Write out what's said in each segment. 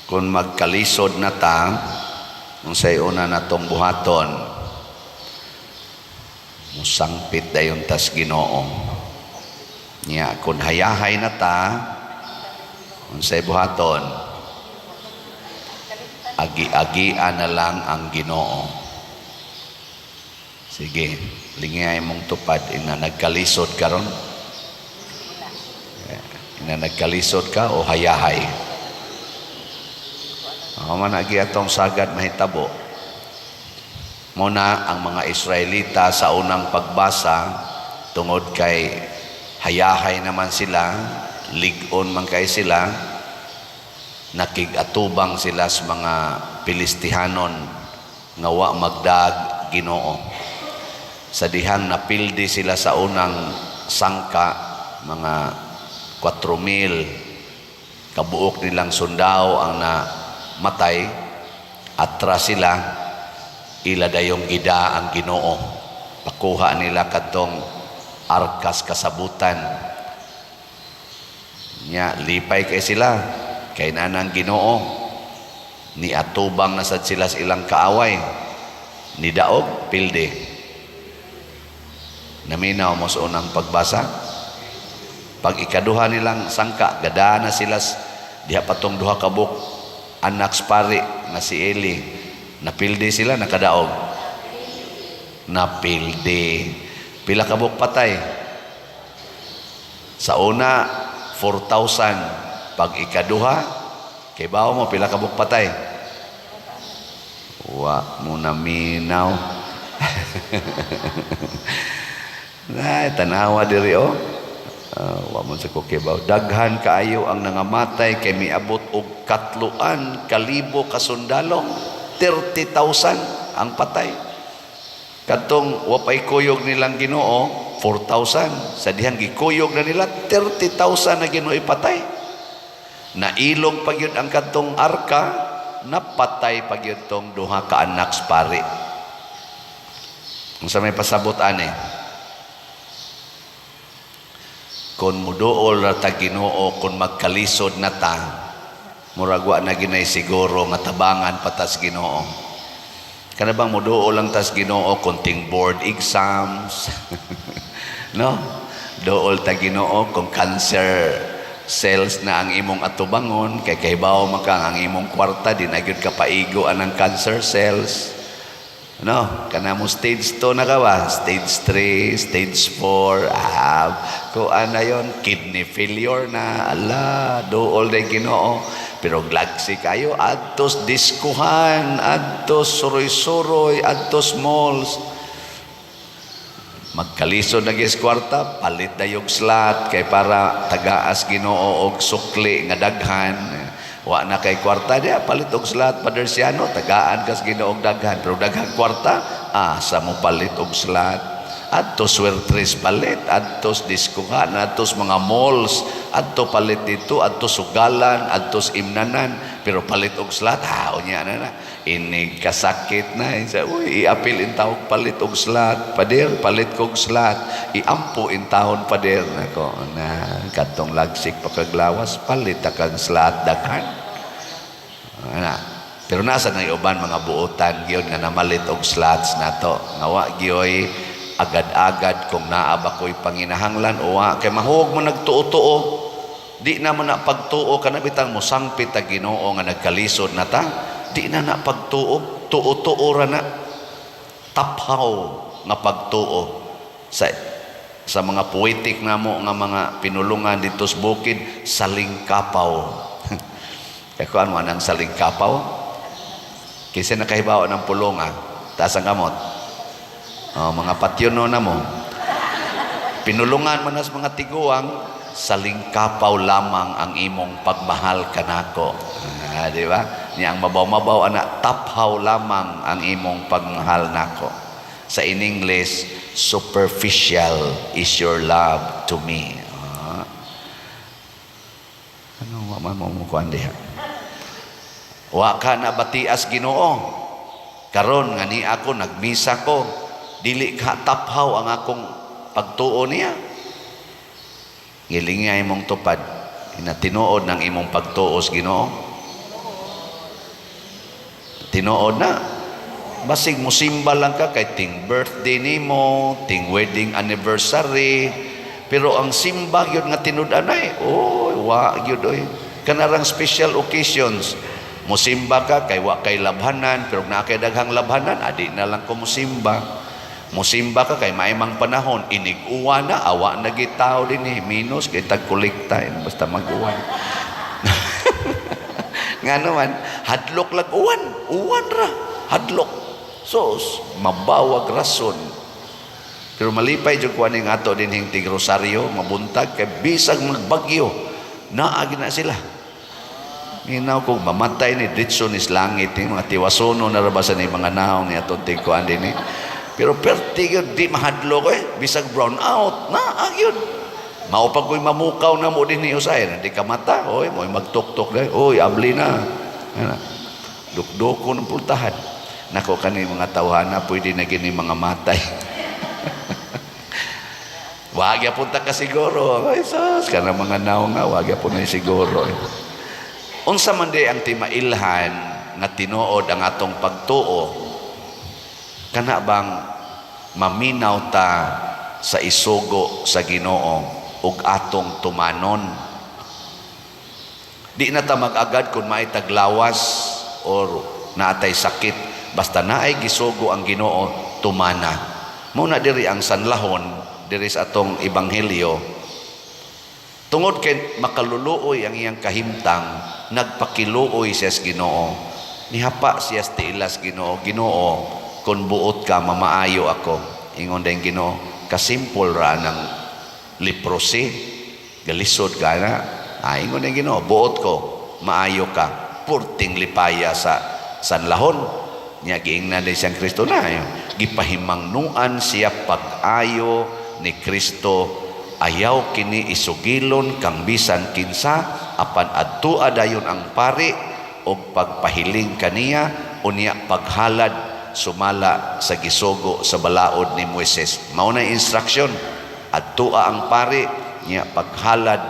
Kung magkalisod na ta, unsay una natong buhaton? Musangpit dayon tas Ginoo. Nya kung hayahay na ta, unsay buhaton? Agi-agian na lang ang Ginoo. Sige, lingay mong tupad ina nagkalisod karon. Ina nagkalisod ka o hayahay? Mao man agi atong sagad mahitabo. Muna ang mga Israelita sa unang pagbasa, tungod kay hayahay naman sila, lig-on man kay sila, nakig-atubang sila sa mga Pilistihanon nga wa magdag Ginoo. Sa dihang napildi sila sa unang sangka, mga 4,000 kabuok nilang sundao ang namatay, atras sila, ila dayong gida ang Ginoo. Pakuha nila kadtong arkas kasabutan. Nya lipay kay sila kay nanang Ginoo, ni atubang na sad sila sa ilang kaaway, ni daog pildi. Naminaw mo sa unang pagbasa? Pag ikaduha nilang sangka, gada na sila diha patong duha kabuk anak pari nga si Eli. Napildi sila, nakadaog? Napildi. Pila kabuk patay? Sa una, 4,000. Pag ikaduha, kay bawo mo pila kabuk patay? Wa mo naminaw. Ay, tanawa diri oh. Wa man sa ko kibaw. Daghan kaayo ang nangamatay kay miabot og 3,000 ka sundalo. 30,000 ang patay. Kadtong wa pay kuyog nilang Ginoo, 4,000. Sa dihang gikuyog na nila, 30,000 na Ginoo ipatay. Nailog pa gyud ang kadtong arka, napatay pa gyud tong duha ka anak sa pari. Unsa may pasabot ani? Kung muduol ra ta Ginoo kung magkalisod na ta, murag wa na ginay siguro nga tabangan patas Ginoo. Kana bang muduol lang tas Ginoo konting board exams, no? Duol ta Ginoo kung cancer cells na ang imong atubangon, kay kahibaw man ka ang imong kwarta di na gyud ka paigo anang cancer cells. No, kana mo stage 2 na ka ba? Stage 3, stage 4, kuan na yon, kidney failure na, ala, duol day Ginoo. Pero glagsi kayo, adtos diskuhan, adtos suroy-suroy, adtos malls. Magkalisod na gis kwarta, palit na yung slot kay para tagaas Ginoo og sukli nga daghan. Wa na kay kwarta diya, palit og slot, Pader Siano, tagaan kas Ginoo og daghan. Pero daghang kwarta, asa mo palit og slot? Adto swertres palit, adtos diskuhan, adtos mga malls, adto palit dito, adto sugalan, adtos imnanan, pero palit og slot, ha, unya na na. Inig kasakit na, sa, uy, iapil in tawag palit og slot, pader, palit kog slot, iampo in taon, pader, nako, na, kadtong lagsik pakaglawas, palit kag slot daghan. Ana. Pero nasa na uban mga buotan gyud nga namalit og slots nato. Nga wa gyoy agad-agad kung naa ba ko'y panginahanglan o wa kay mahuog mo nagtuo-tuo. Di na mo na pagtuo kana bitang mosangpit ta Ginoo nga nagkalisod na ta. Di na na pagtuo, tuo-tuo ra na. Taphaw nga pagtuo sa mga poetic namo nga mga pinulungan dito sa bukid, salingkapaw. Kaya kuan mo ang salingkapaw? Kasi nakahibaw ng pulong ah. Taas ang kamot. Oh, mga patyono na mo. Pinulungan man nas mga tiguang, salingkapaw lamang ang imong pagmahal kanako. Ah, di ba? Niya ang mabaw-mabaw ana, taphaw lamang ang imong pagmahal nako. Sa in English, "Superficial is your love to me." Ah. Ano wa man mo mo kuan diha? Wa ka na batias Ginoo. Karon nga ni ako nagmisa ko, dili ka taphaw ang akong pagtuo niya. Gilingay mong tupad, ina tinuod ng imong pagtuo sa Ginoo. Tinuod na. Basig musimba lang ka kay ting birthday nimo, ting wedding anniversary, pero ang simba gyud nga tinud-anay, oh, wa gyud oy. Kanarang special occasions, musimba ka kay wa kay labhanan, pero naa kay daghang labhanan, adi na lang ko musimba. Musimba ka kay maimang panahon, inig-uwan na, awa na gitaw din eh, minus kay tagkolekta, basta mag-uwan. Nga naman, hadlok lag uwan, uwan ra, hadlok. Sos, mabawag rason. Pero malipay jud ko aning ato dinhing tig Rosario, mabuntag kay bisag magbagyo, naa na sila. Minaw kung mamatay ni diretso ni sa langit ni mga tiwasono na ra ba sa ni mga naong ni atong tigkuan din eh. Pero perti gyud di mahadlok eh, bisag brown out, naa gyud. Mao pag ko'y mamukaw na mo din ni usay, di ka mata, oy, mo'y magtuktok na, oy, abli na. Ana. Dukdoko ng pultahan. Nako kani mga tawhana, pwede na gini mga matay. Wag ya punta ka siguro. Ay sus, kana mga naong nga wag ya na siguro. Unsa man di ang timailhan nga tinuod ang atong pagtuo, kana bang maminaw ta sa isugo sa Ginoo ug atong tumanon? Di na ta mag-agad kung maay taglawas or naatay sakit, basta naay gisugo ang Ginoo, tumana. Mao na diri ang sanlahon diri sa atong ebanghelyo, tungod kay makaluluoy ang iyang kahimtang, nagpakiluoy siya sa Ginoo. Nihapa siya sa tiilas Ginoo. "Ginoo, kung buot ka, mamaayo ako." Ingon din Ginoo, "Kasimple ra ng leprosy, galisod ka na." Ah, ingon din Ginoo, "Buot ko, maayo ka." Purting lipaya sa sanlahon. Nya giingnan din siyang Kristo na. Gipahimangnuan siya pag-ayo ni Kristo. "Ayaw kini isugilon kang bisan kinsa, apan adtua dayon ang pari og pagpahiling kaniya, unya paghalad sumala sa gisugo sa balaod ni Moises." Mao na instruction. Adtua ang pari, nya paghalad,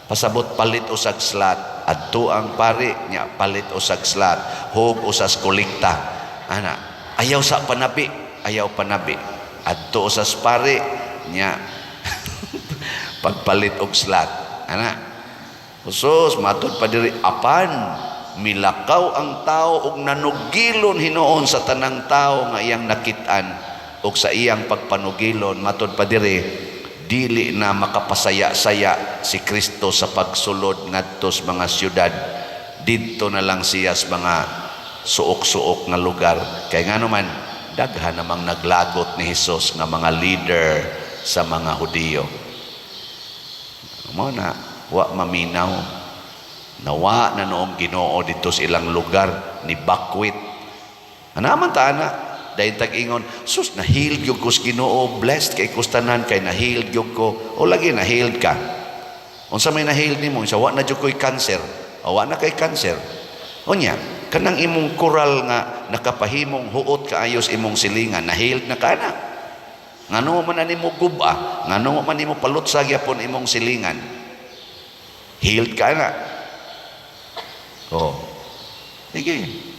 pasabot palit usag slot. Adto ang pari, nya palit usag slot, hug usas kolekta ana. Ayaw sa panabi, ayaw panabi. Adto usas pari, nya pagpalit og slot ana. Husos, matud pa diri, apan milakaw ang tao og nanugilon hinuon sa tanang tao nga iyang nakit-an, og sa iyang pagpanugilon, matud pa diri, dili na makapasaya-saya si Kristo sa pagsulod ngadto sa mga syudad. Didto na lang siya sa mga suok-suok nga lugar, kay ngano man daghan namang naglagot ni Hesus nga mga leader sa mga Hudiyo. Mo na wa maminaw, nawa na noong Ginoo dito sa ilang lugar ni bakwit. Ana man ta ana dahil tag-ingon, "Sus, na-healed gyud ko sa Ginoo, blessed kay kustanan kay na-healed gyud ko." O lagi, na-healed ka. Unsa may na-healed nimo? Sa wa na jud ko'y cancer. O wa na kay cancer. Unya, kanang imong koral nga nakapahimong huot kaayos imong silingan, na-healed na ka na? Ngano man na nimo guba? Ngano man nimo palutsa gyapon imong silingan? Healed ka na? Oh. Sige.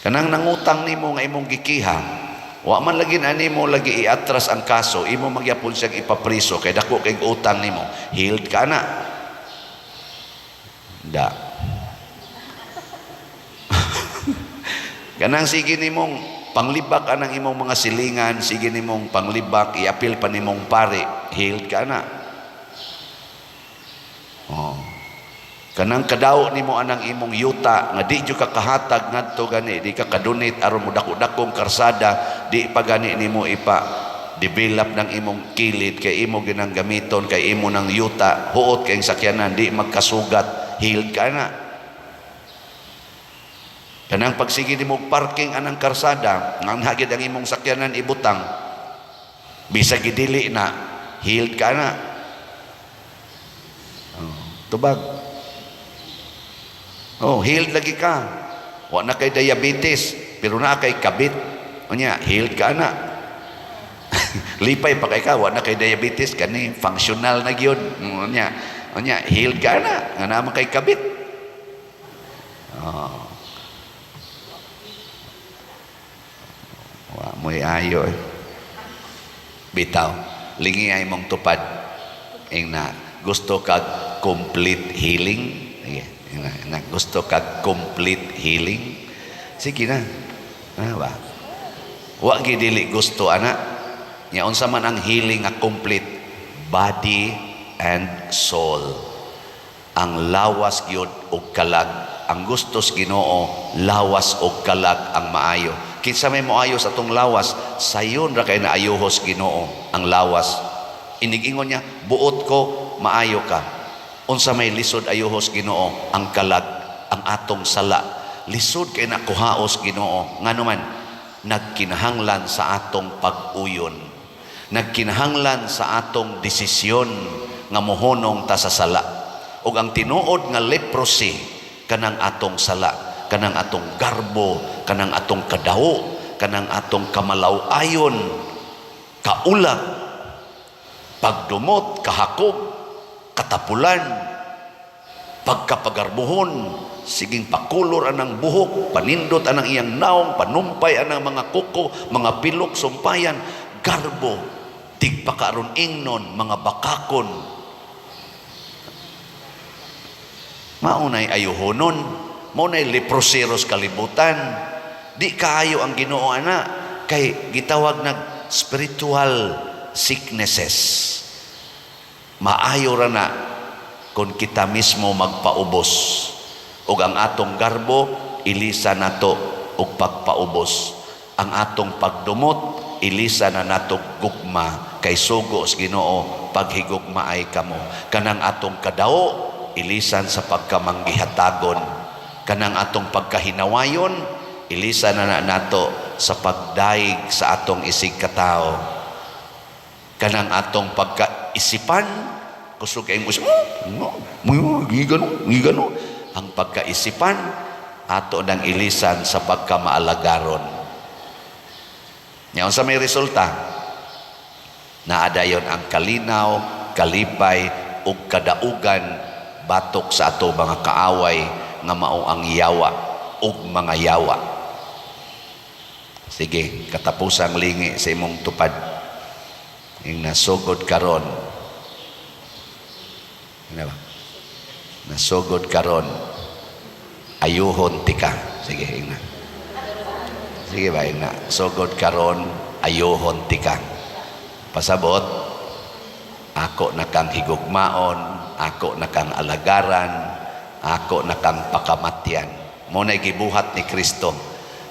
Kanang nangutang nimo nga imong gikiha, wa man lagi na nimo lagi iatras ang kaso, imo magyapon siyang ipapriso kay dako kay utang nimo. Healed ka na? Da. Kanang sige nimong panglibak anang imong mga silingan, sige nimong panglibak, iapil pa nimong pare, healed ka na? Oh. Kanang kadaw nimo anang imong yuta nga di jud ka kahatag ngadto gani, di ka kadunit aron mo dako-dakong karsada, di pa gani nimo ipa develop ng imong kilid kay imo ginang gamiton kay imo ng yuta, huot kay sakyanan, di magkasugat, healed ka na? Kanang pagsige nimo parking anang karsada, nga hagid ang imong sakyanan ibutang, bisag gidili na, healed ka na? Oh, tubag. Oh, healed lagi ka. Wa na kay diabetes, pero naa kay kabit. Unya, healed ka na? Lipay pa kay ka, wa na kay diabetes, kani functional na gyud. Unya, healed ka na? Nga naa man kay kabit. Oh. Mo'y ayo eh. Bitaw, lingi ay mong tupad. Ingna, gusto kag complete healing? Sige, ingna, ingna, gusto kag complete healing? Sige na. Ano ba? Wa gyud dili gusto ana. Nya unsa man ang healing nga complete? Body and soul. Ang lawas gyud ug kalag. Ang gusto sa Ginoo, lawas ug kalag ang maayo. Kinsa may moayo sa atong lawas, sayon ra kay naayuhos Ginoo ang lawas. Inigingon niya, "Buot ko, maayo ka." Unsa may lisod ayuhos Ginoo? Ang kalag, ang atong sala. Lisod kay nakuhaos Ginoo. Ngano man, nagkinahanglan sa atong pag-uyon. Nagkinahanglan sa atong desisyon nga mohunong ta sa sala. Ug ang tinuod nga leprosy, kanang atong sala, kanang atong garbo, kanang atong kadawo, kanang atong kamalaw-ayon, kaulag, pagdumot, kahakog, katapulan, pagkapagarbuhon, siging pakulor anang buhok, panindot anang iyang naong, panumpay anang mga kuko, mga pilok, sumpayan, garbo, tigpakaron ingnon, mga bakakon. Maunay ayuhonon, maunay leproseros kalibutan. Di kaayo ang Ginoo ana kay gitawag nag spiritual sicknesses. Maayo ra na kung kita mismo magpaubos ug ang atong garbo ilisa nato og pagpaubos, ang atong pagdumot ilisa na nato gugma, kay sugo sa Ginoo, "Paghigugmaay kamo." Kanang atong kadao ilisan sa pagkamanggihatagon, kanang atong pagkahinawayon ilisan na nato sa pagdaig sa atong isig katao, kanang atong pagkaisipan, kusog kay mo no mo gigano gigano, ang pagkaisipan ato nang ilisan sa pagkamaalagaron. Nya unsa may resulta? Naa dayon ang kalinaw, kalipay ug kadaugan batok sa ato mga kaaway nga mao ang yawa ug mga yawa. Sige, katapusang lingi sa imong tupad. Ing nasugod karon. Ano ba? Nasugod karon. Ayuhon tika. Sige, ingna. Sige ba, ingna. Sugod karon, ayuhon tika. Pasabot, ako na kang higugmaon, ako na kang alagaran, ako na kang pakamatyan. Mao na gibuhat ni Kristo.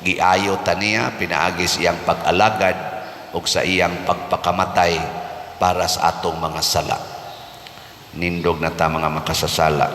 Giayo ta niya pinaagi sa iyang pag-alagad ug sa iyang pagpakamatay para sa atong mga sala. Nindog na ta, mga makasasala.